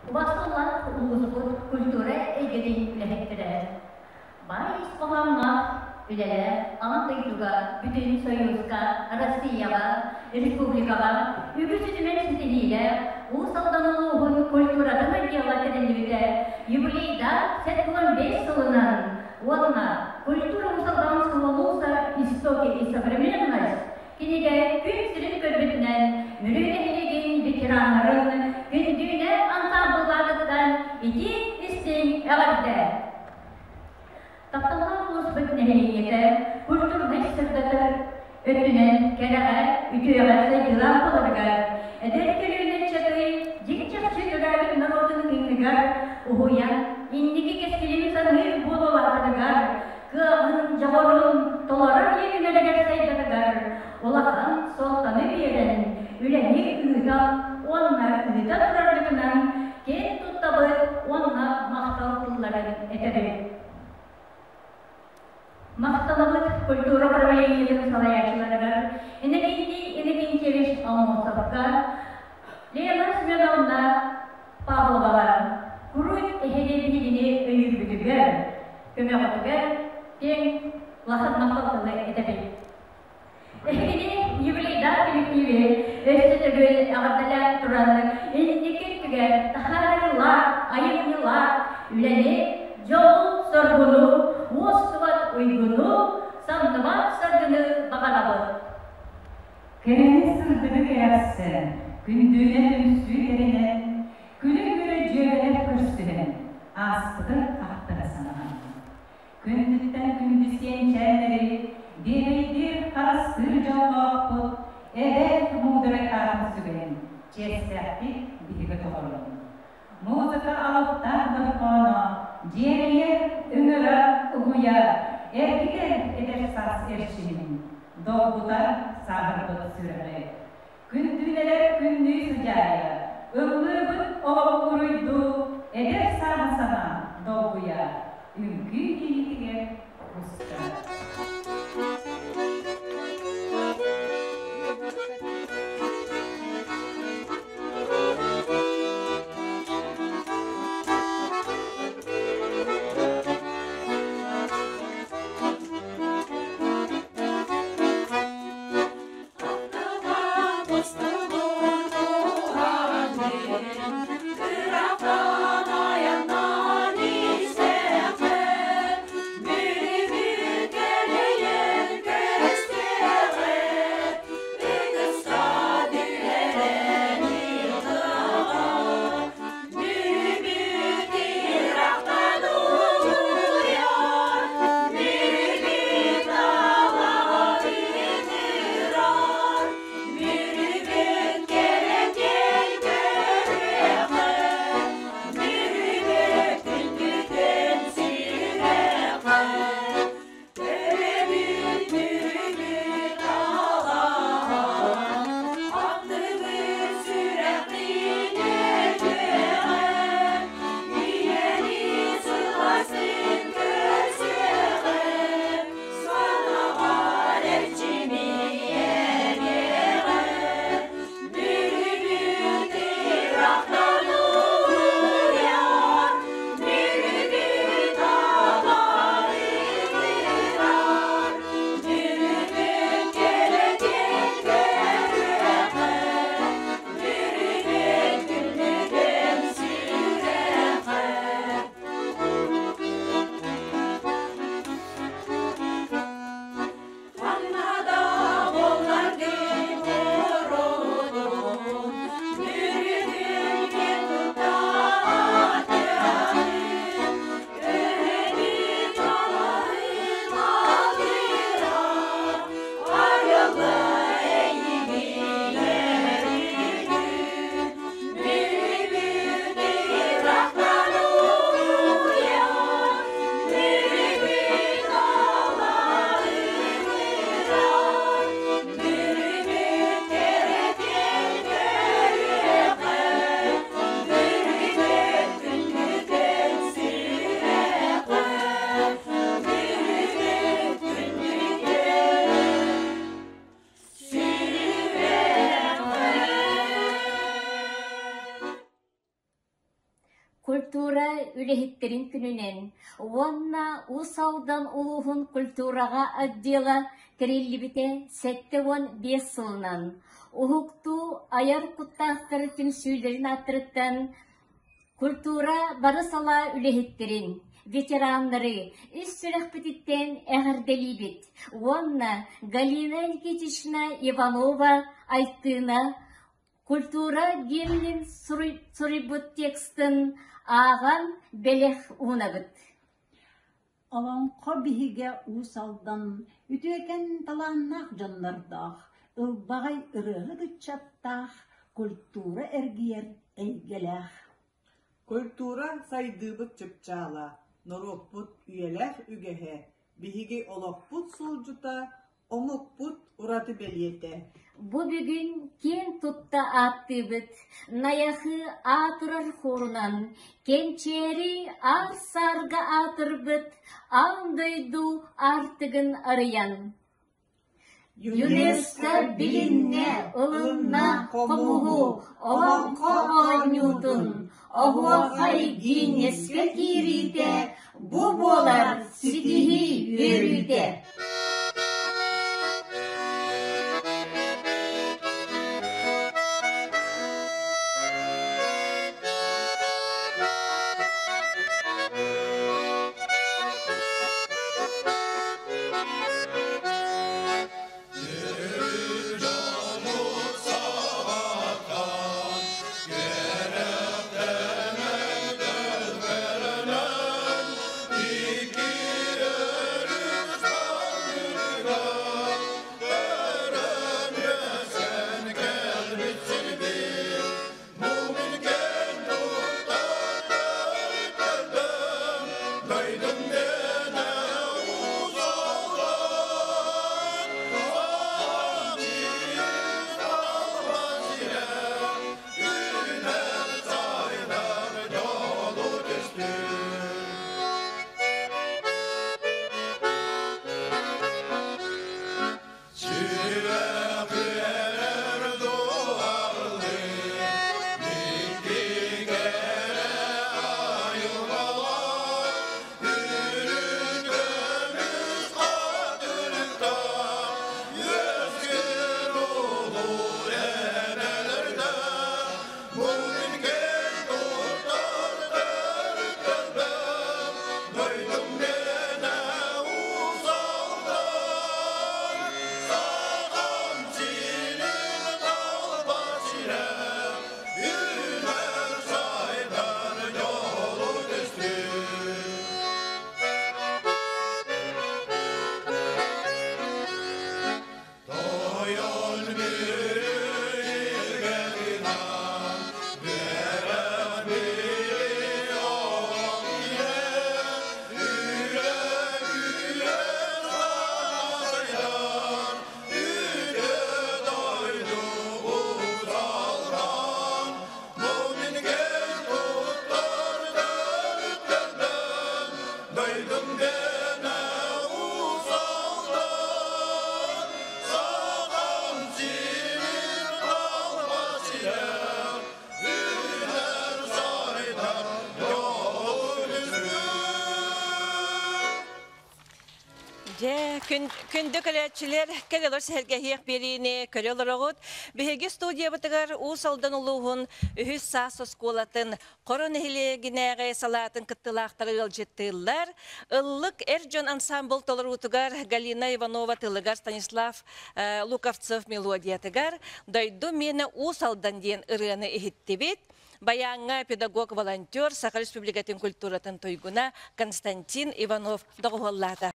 Убастыллаах улууспут культура эйгэтин үлэһиттэрэ баай ис хоһоонноох үлэлээх аан дойдуга, бүтүн Союзка, Россияҕа, республикаҕа үгүс үтүмэн ситиһиилээх Уус Алдан улууһун культуратын отдела тэриллибитэ юбилейдаах 75 сылынан уонна «Культура Уус-Алданского улуса. Истоки и современность» кинигэ күн сирин көрбүтүнэн Мүрү нэһилиэгин ветераннарын Күндүүнэ ансаамбыллаатыттан итии истиҥ эҕэрдэ! Тапталлаах улууспут нэһилиэнньэтэ культурнай сырдатар өттүнэн кэрэҕэ, үтүөҕэ сайдыылаах буоларыгар, эдэр көлүөнэ ыччаты дьиҥ-чахчы төрөөбүт норуотун кыҥныгар уһуйан, инники кэскилин саныыр буолалаатарыгар, кыаҕын, дьоҕурун толорор иэйиилэригэр сайдарыгар улахан суолтаны биэрэн, үлэни ыыта уонна ыыта тураргытынан киэн туттабыт уонна махтал тылларын этэбит. Махтанабыт культура управлениетын салайааччыларыгар Иннокентий Иннокентьевич Аммосовка, Лена Семеновна Павловаҕа куруук эһиги биһигини өйүүргүтүгэр, көмөҕүтүгэр киэҥ улахан махтал тылы этэбит. Эһигини юбилейдаах коллективи өссө төгүл эҕэрдэлээн туран инники өттүгэр таһаарыылаах, айымньылаах үлэни, дьолу-соргуну, уостубат уйгуну, самныбат саргыны баҕарабыт. Кэрэни сырдыгы кэрэхсээн, күндүүнэ түмсүү тэринэн, күлү-күлү дьүөгэлэр көрсүһэн, ааспыты ахтара санаһан. Күндүттэн күндү сиэнчээннэри биэбэйдиир, харыстыыр дьоллоохпут, эбээт муударай аатын сүгэн, чиэстээхтик биһиги тоҕорун. Музыка алыптаах дорҕооно, дьиэрийэр, ыҥыра, угуйа, эргитэр эдэр саас эрчимин, долгутар сааһырбыт сүрэҕи. Күндүүнэлэр күннүү сыдьаайа, ыллыыбыт олоҕу уруйдуу, эдэр сааһы санаан долгуйа, үҥкүү илиитигэр куста. Культура үлэһиттэрин күнүнэн уонна Уус Алдан улууһун культураҕа отдела тэриллибитэ 75 сылынан Уһуктуу айар куттаахтар түмсүүлэрин ааттарыттан культура бары салаа үлэһиттэрин, ветераннары ис сүрэхпититтэн эҕэрдэлиибит уонна Галина Никитична Иванова Айтыына Культура гимнин суруйбут текстын ааҕан бэлэх уунабыт. Олоҥхо биһигэ Уус Алдан үтүөкэн талааннаах дьоннордоох, ылбаҕай ырыаһыт ыччаттаах, культура эргийэр эйгэлээх. Культура сайдыыбыт чыпчаала, норуоппут үйэлээх үгэһэ, биһиги олохпут суолдьута, омукпут ураты бэлиэтэ. Бу бүгүн киэн тутта ааттыыбыт Найахы аатырар хуорунан Кэнчээри аар-саарга аатырбыт аан дойду аартыгын арыйан ЮНЕСКО билиннэ, ылынна хомуһу, олоҥхо оонньуутун, оһуохай Гиннескэ киириитэ бу буолар ситиһии үөрүүтэ. Дьэ, күндү көрөөччүлэр, кэл олор сэһэргэһиэх биэриини көрө олороҕут. Биһиги студиябытыгар Уус Алдан улууһун үһүс саас оскуолатын Хоро нэһилиэгинээҕи салаатын кыттыылаахтара ыалдьыттыыллар. Ыллык эр дьон ансамбл толоруутугар Галина Иванова тылыгар Станислав Луковцев мелодиятыгар «Дойду миэнэ Уус Алдан» диэн ырыаны иһиттибит. Баяҥҥа педагог-волонтер, Саха Республикатын культуратын туйгуна Константин Иванов доҕуһуоллаата.